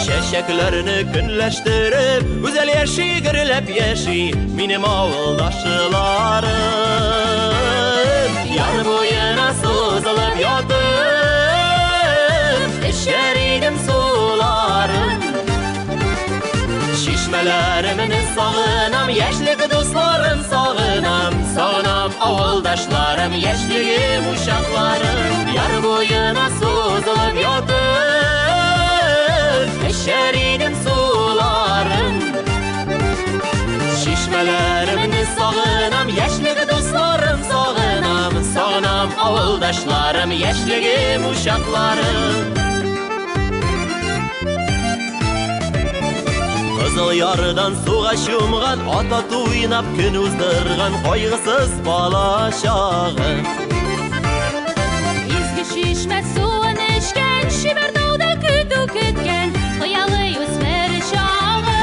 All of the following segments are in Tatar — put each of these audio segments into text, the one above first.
Чәчәкләрне көнләштереп, гүзәл яши, гөрләп яши минем авылдашларым. Яр буена сузылып ятып, эчәр идем суларын. Чишмәләремне сагынам, яшьлек дусларым сагынам, сагынам авылдашларым, яшьлегем учакларым. Яр буена сузылып ятып, эчәр идем суларын. Чишмәләремне сагынам, яшьлек дусларым сагынам, сагынам авылдашларым, яшьлегем учакларым. Кызыл ярдан суга чумган, ата туйнап көн уздырган кайгысыз бала чагы. Изге чишмә суын эчкән, чибәр тауда көтү көткән, хыялый үсмер чагы.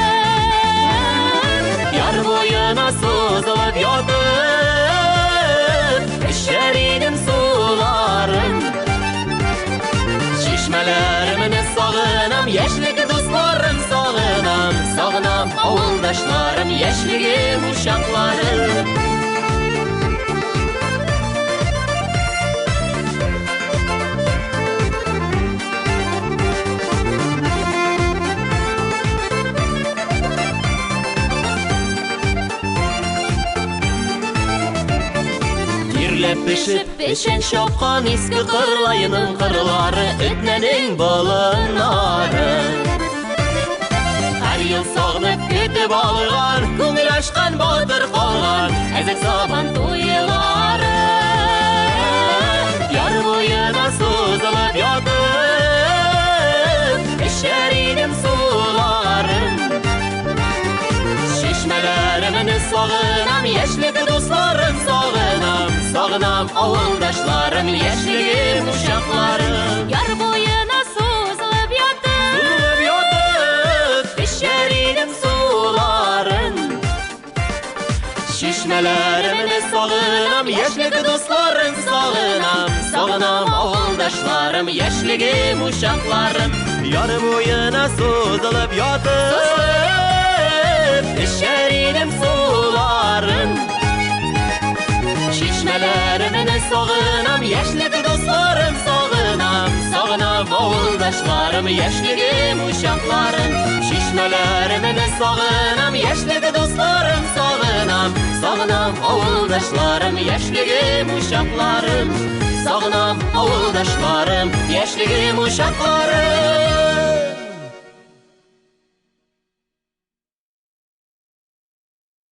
Яр буена сузылып ятып, эчәр идем суларын. Чишмәләремне сагынам, яшьлек дусларым сагынам, сагынам авылдашларым, яшьлегем учакларым. Тирләп пешеп, печән чапкан иске Кырлайның кырлары, Өтнәнең болыннары. Һәр ел сагынып көтеп алган, күңел ачкан батыр калган әзек сабан туйлары. Яр буена сузылып ятып, эчәр идем суларын. Чишмәләремне сагынам, яшьлек дусларым сагынам, сагынам авылдашларым, яшьлегем учакларым. Яр буена сузылып ятып, Сузылып ятып, эчәр идем суларын. Чишмәләремне сагынам, яшьлек дусларым сагынам, сагынам авылдашларым, яшьлегем учакларым. Яр буена сузылып ятып, эчәр идем суларын. Чишмәләремне сагынам, яшьлек дусларым сагынам, сагынам авылдашларым, яшьлегем учакларым. Чишмәләремне сагынам, яшьлек дусларым сагынам, сагынам авылдашларым, яшьлегем учакларым. Сагынам авылдашларым, яшьлегем учакларым.